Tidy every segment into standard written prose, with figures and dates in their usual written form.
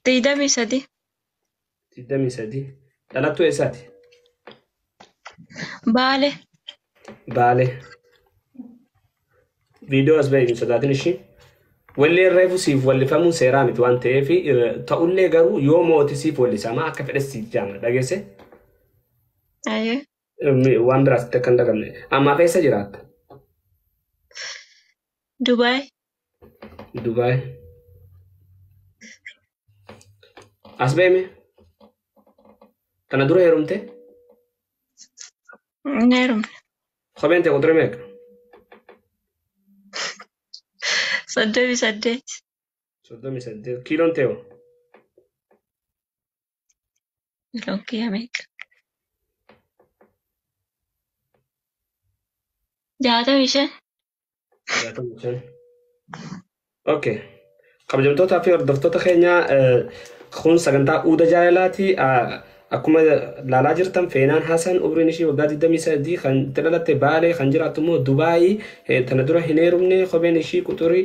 23. 23. Dhalattuu eessaati? Baale. Baale. Viidiyoo as bahe hin sodaatin ishii. Walleen reefu siif wallifamuun seeraa miti waan ta'eef ta'ullee garuu yoo mootii siif wallisama akka fedhes siif jaama dhageesse. Ayyee. Waan biraas itti akka hin dagamne. Ammaaf eessa jiraatta? Dubaay. Dubaay. As beeme? Tana dura heerumte? Hin heerumne. Kopheen ta'e quxure meeqa? 38. 38. Kiiloon ta'e hoo? Kiiloon kiyya meeqa? 65. 65. Okay. Kabajamtootaa fi hordoftoota keenya kun sagantaa Uuda Jaalalaati. Akkuma laalaa jirtan Feenaan Hasan umriin ishii waggaa 23 kan itti dhalatte Baalee kan jiraattu immoo Dubaayii tana dura hin heerumne kopheen ishii quxurii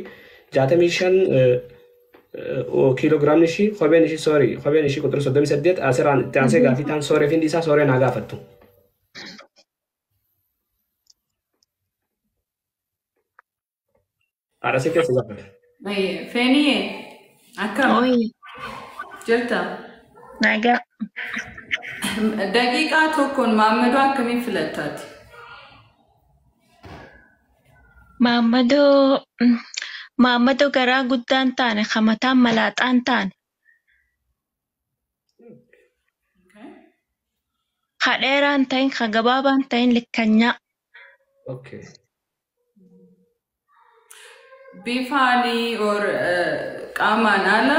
65 kiiloogiraamni ishii kopheen ishii sorry kopheen ishii quxurii 38 asirraan itti aansee gaafii taan sooree fi isaa sooreen haa gaafattu. Haadha si keessa gaafata. Feeniyee akkam Ooyee. jirta? Nagaa. Daqiiqaa tokkoon Maammadoo akkamiin filattaati? Maammadoo Maammadoo garaa guddaan taane ka mataan malaaxaan taane ka dheeraan ta'in ka gabaabaan ta'in likkanyaa. Okay. Bifaanii or qaamaan ala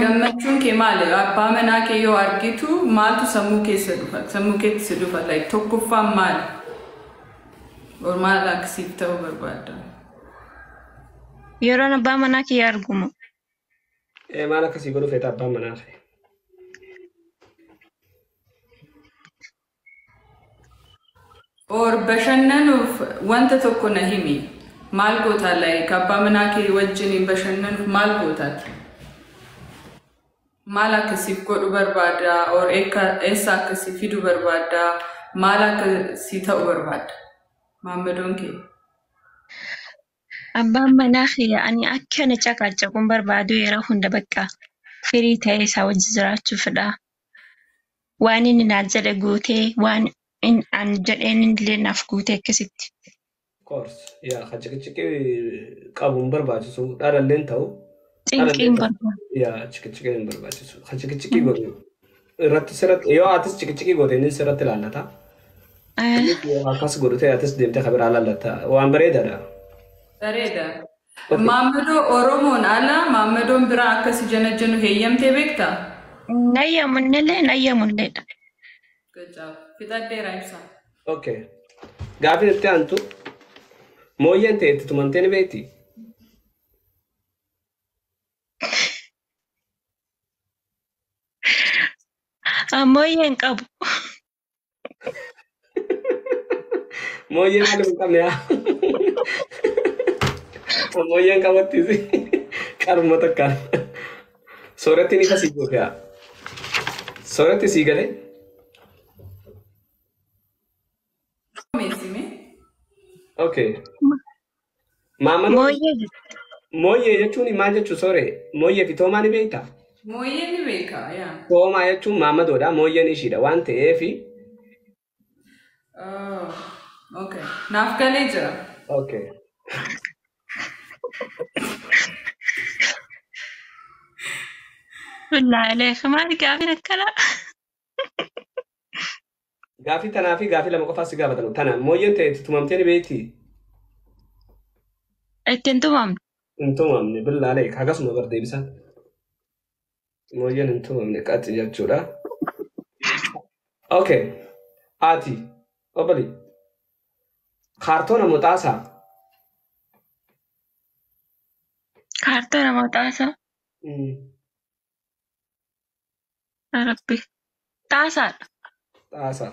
gammachuun kee maali? Abbaa manaa kee yoo argitu maaltu sammuu keessa dhufa? Sammuu keetti si dhufa? Like tokkoffaan maali? Or maal akkasiif ta'uu barbaadda? Yeroon abbaa manaa kiyya argumu. Maal akkasii godhu feeta abbaan manaa kee? Or bashannanuuf wanta tokko na himi. Maal goota like abbaa manaa kee wajjin bashannanuuf maal gootaati? Maal akkasiif godhu barbaadda? Or eessa akkasii fidu barbaadda? Maal akkasii ta'u barbaadda? Maammadoon kee. Abbaan manaa kiyya ani akka na caqaacaquun barbaadu yeroo hunda bakka firii ta'ee isaa wajji jiraachuu fedha. Waan inni naan jedhe guutee waan an jedheen illee naaf guutee akkasitti. Of course. Yaa kan ciqiciqii qabu hin barbaachisu. Dhalallee ta'u. Cinqii hin barbaadu. Yaa ciqiciqii hin barbaachisu. Kan ciqiciqii godhu irratti sirratti yoo atis ciqiciqii goote inni sirratti ilaallata. Yoo akkas godhu ta'e atis deemtee kan biraa ilaallata. Waan bareedaadha. Bareeda. Maammadoo Oromoon ala maammadoon biraa akkasi jana janu heeyyamtee beektaa? Nayyamunnillee nayyamunneedha. Good job. Fixadheera ibsa. Okay. Gaafiin itti aantu mooyyeen ta'e itti tumamtee ni beekti? Mooyyee hin qabu. Mooyyee maaliif hin qabne yaa? Mooyyeen qabattis qaruma takkaan. Soorattiin ifa sii goote yaa. Sooratti sii galee? Meesime. Okay. Maammadoo Mooyyee mooyyee jechuun maal jechuu soore? Mooyyee fi toomaa ni beektaa? Mooyyee ni beeka yaa. Toomaa jechuun maammadoodha. Mooyyeen ishiidha waan ta'eef. Oh, okay. Naaf galee jira. Okay. Billaahi maali gaafiin akkanaa? Gaafii tanaa fi gaafii lama qofaas si gaafatamu. Tana mooyyeen ta'e itti tumamtee ni beekti? Ittiin tumamne. Hin tumamne billaalee akkasuma bar deebisaan. Mooyyeen hin tumamne qaxi jechuudha. Okay. Ati obali kaartoona moo xaasaa? Kaartoona moo xaasaa? Rabbi. Xaasaadha. Xaasaa.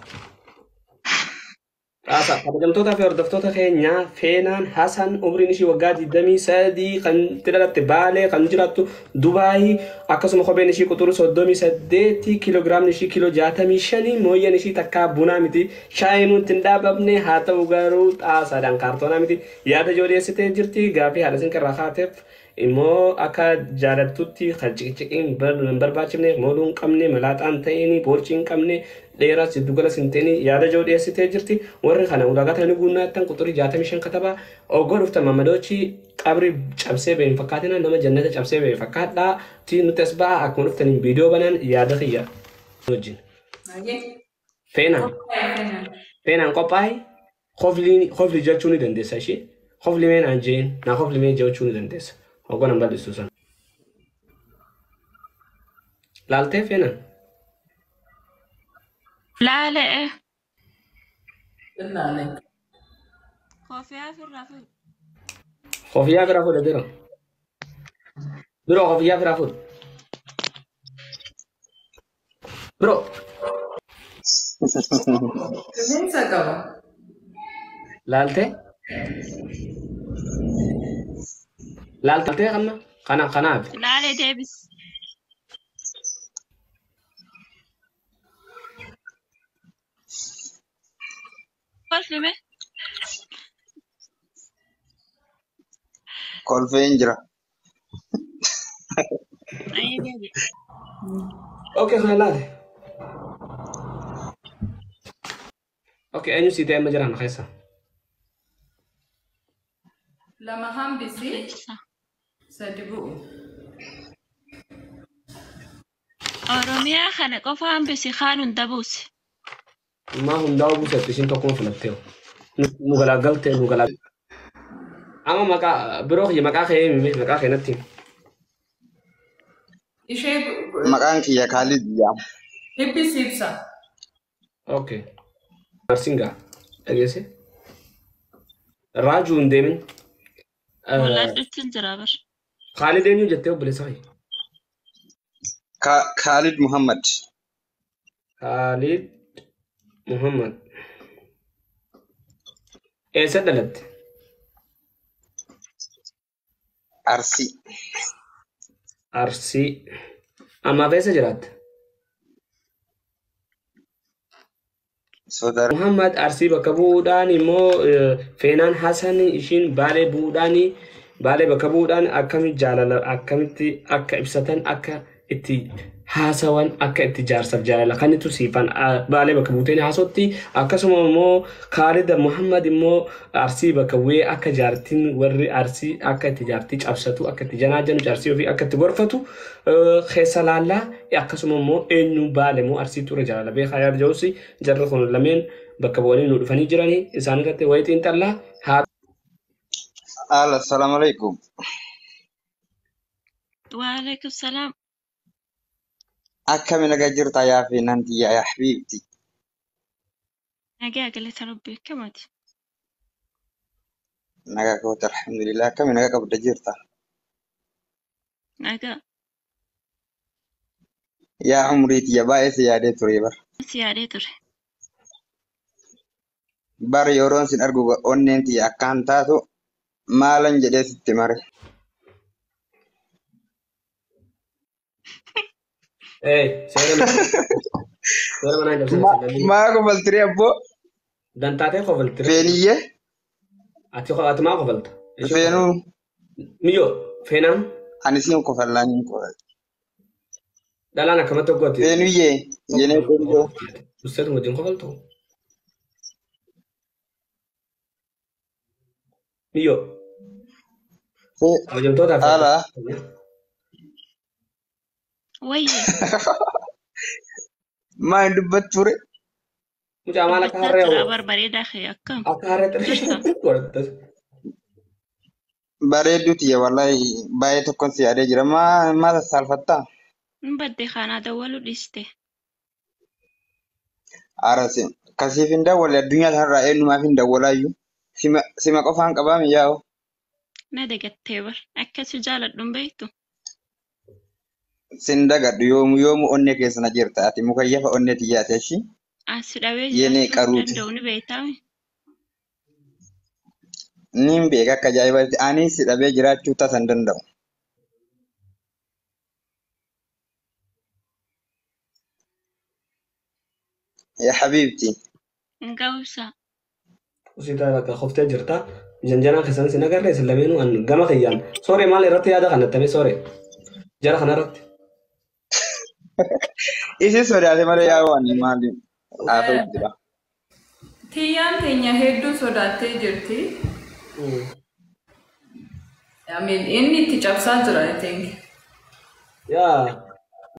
Xaasaa kabajamtootaa fi hordoftoota keenyaa Feenaan Hasan umriin ishii waggaa 23 kan itti dhalatte Baalee kan jiraattu Dubaayii akkasuma kopheen ishii quxurii 38 kiiloogiraamni ishii kiiloo 65 mooyyeen ishii takkaa bunaa miti shaayinuu ittiin dhaabamne haa ta'u garuu xaasaadhaan kaartoonaa miti yaada ijoo dhiyeessitee jirti gaafii haadha sinqirraa kaateef immoo akka jaalattutti kan ciqiciqiin hin barbaachifne mooluu hin qabne malaaxaan ta'een boorcii hin qabne dheeraas jiddu galas hin ta'in yaada ijoo dhiyeessitee jirti. Warri kana ulaagaa ta'anii guunnaattan quxurii 65 katabaa oggoo dhuftan mamadoochi qabri cabsee ba'e hin fakkaatina nama jannata cabsee ba'e fakkaadhaa ti nuti as ba'a akkuma dhuftaniin viidiyoo banaan yaada kiyya wajjin. Feenaan Feenaan qophaa'e kofli jechuu ni dandeessa ishee kofli mee naan jeen naa kofli mee jechuu ni dandeessa. Hoggan hin bal'istu sana. Laaltee Feenaan? Laalee. Ilaale. Kofiyaa ofirraa fuudhi. Kofiyaa biraa fuudha biro. Biro kofiyaa biraa fuudha. Biro. Rifeensa qaba. Laaltee? Laaltee amma kana kanaaf. Laalee deebis. Kolfime. Kolfeen jira. Ayyee deebi. Okay kana laale. Okay eenyu sii ta'e amma jiran keessa? Lama hambisi sadi bu'u. Oromiyaa kana qofa hambisi kaan hunda buusi. Maa hundaa'u buusetti ishiin tokkuma filattee nu galaagaltee nu galaa. Amma maqaa biroo kiyya maqaa kee himi maqaa kee natti himi. Ishee Maqaan kiyya Kaalid jedhama. Dhibbisi ibsa. Okay. Marsingaa dhageesse. Raajuu hin deemin. Mul'adhutti hin jira bar. Kaalid eenyu jettee obboleessa kee? Kaalid Muhammad. Kaalid Muhammad. Eessa dhalatte? Arsii. Arsii. Ammaaf eessa jiraatta? Sodaa. Muhammad Arsii bakka bu'uudhaan immoo Feenaan Hasan ishiin Baalee bu'uudhaan Baalee bakka bu'uudhaan akkamitti jaalala akkamitti akka ibsatan akka itti haasawan akka itti jaarsaaf jaalala kanitu siifan Baalee bakka buuteen haasotti akkasuma immoo Kaalid Muhammad immoo Arsii bakka bu'ee akka jaartiin warri Arsii akka itti jaartii cabsatu akka itti janaajanu jaarsii ofii akka itti gorfatu keessa laallaa akkasuma immoo eenyu Baale moo Arsii ture jaalala beekaa yaada jedhusi jarri kun lameen bakka bu'anii nu dhufanii jiranii isaan irratti wayii xiinxallaa haa Ala, assalamu alaikum. Waalaikum salaam. Akkami nagaa jirta yaa Feenaan tiyya yaa habiibti. Nagaa galata rabbii akkamitti? Nagaa koota alhamdulillah. Akkami nagaa qabda jirta? Nagaa. Yaa umrii tiyya baay'ee si yaadee ture bar. Si yaadee ture. Bar yeroon sin argu onneen tiyya akkaan taatu maalan jedhee sitti mare. Seera manaa cabsanii Maa kofaltiree abboo? dantaatee kofaltire. Feeniyyee? Ati ati maa kofalta? Feenuu Miyyoo Feenaan ani siin kofallaan hin kofal. dhalaan akkamatti hoggooti? Feenuyyee yenee qoonjoo. Usteetu wajjin kofaltu? Miyyoo kabajamtootaaf Ala. Wayyee. Maa hin dubbattu ture? Mucaa maal akka Dubbachaa harree jira bar bareedaa kee akkam? akka harree Jirta. godhatte. Bareedduu tiyya wallahi baay'ee tokkon si yaadee jira. Maa maa sassaalfattaa? Hin badde kanaa dawwaluu dhiiste. Arasi kasiif hin dawwalle addunyaa kanarraa eenyumaaf hin dawwalaayyuu. Sima qofaan qabaa miyaa'u. Na dagattee bar. Akkasi jaaladhu hin beektu. Sin dagadhu yoomu yoomu onnee keessa na jirta. Ati mukayyafa onnee tiyyaati ashi. Asi dhabee Yenee jiraachuu hin qaruuti. danda'u ni beektaa? Niin beeka akka ajaa'ibaatti ani si dhabee jiraachuu tasa hin danda'u. Yaa habiibti. Hin qabu ibsaa. Usiitaa bakka koftee jirta. Janjanaa keessan sin agarre isin lameenuu an gama kiyyaan. Sooree maal irratti yaada kan attame sooree? Jara kanarratti. Isin sodaate malee yaa waan maali haasa'u jira. Tiyyaan teenya hedduu sodaattee jirti. I mean, inni itti cabsaa jira, I think. Yaa.